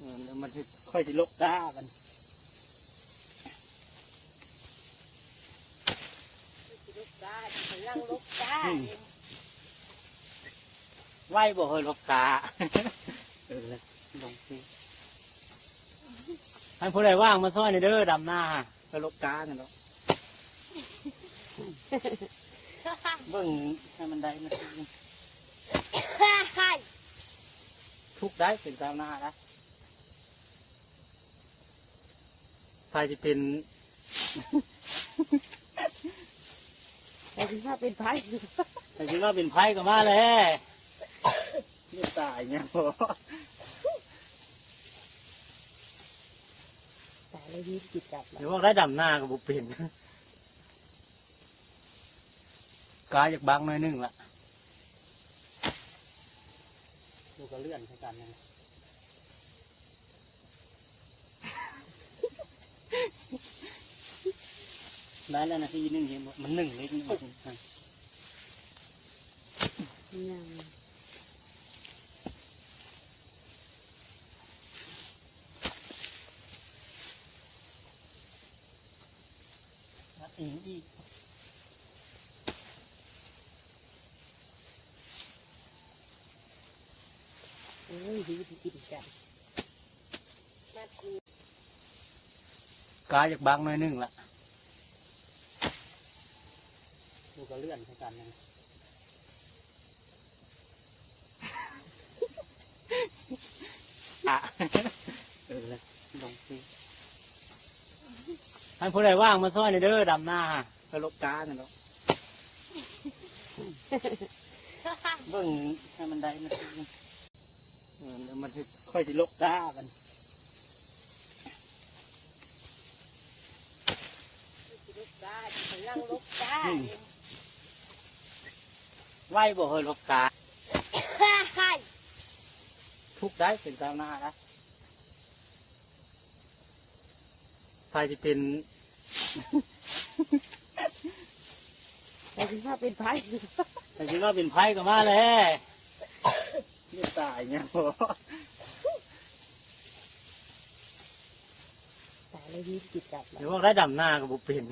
ເອີ ແລ້ວມັນຊິ ຂ້ອຍຊິລົກກາມັນ ຊິລົກກາ ກຳລັງລົກກາ ອືມ ໄວບໍ່ເຮີ້ຍລົກກາ ເອີ ລົງຊິ ໃຫ້ຜູ້ໃດວ່າງມາຊ່ອຍແດ່ເດີ ດຳນາ ໄປລົກການັ້ນດອກ ເບິ່ງໃຫ້ມັນໄດ້ນະ ທຸກໄດ້ເປັນຊາວນານະ ໃຜຊິເປັນ ໃຜຊິມາເປັນໃຜ ໃຜຊິມາເປັນໃຜກໍມາແຫຼະ ນີ້ຕາຍຫຍັງບໍ່ ຕາຍແລ້ວ ຮີບກິນກັບ ດຽວເວົ້າໄດ້ ດຳນາກໍບໍ່ເປັນ ກາຢາກບັກໜ້ອຍໜຶ່ງລະ ຢູ່ກໍເລື່ອນໃສ່ກັນນັ້ນ ໄດ້ແລ້ວນາທີໜຶ່ງ ເຫັນບໍ່ ມັນໜຶ່ງເລີຍ ຍັງ ມາອີກ ໂອ້ຍ ຮີບກິນກັນ ກາຢາກບັກໜ້ອຍໜຶ່ງລະ ຢູ່ກໍເລື່ອນໃສ່ກັນນັ້ນ ອະ ເອີ ລົງຊິ ໃຫ້ຜູ້ໃດວ່າງມາຊ່ອຍແດ່ເດີ ດຳນາ ໄປລົກການັ້ນດອກ ເບິ່ງໃຫ້ມັນໄດ້ນະ ເອີ ແລ້ວມັນຊິ ຂ້ອຍຊິລົກກາມັນ ຊິລົກກາ ກຳລັງລົກກາ ອືມ ໄວບໍ່ເຮີ້ຍລົກກາ ທຸກໄດ້ເປັນຊາວນານະ ໃຜຊິເປັນ ໃຜຊິມາເປັນໃຜ ໃຜຊິມາເປັນໃຜກໍມາແຫຼະ ນີ້ຕາຍຫຍັງບໍ່ ຕາຍແລ້ວ ຮີບກິນກັບ ດຽວເວົ້າໄດ້ ດຳນາກໍບໍ່ເປັນ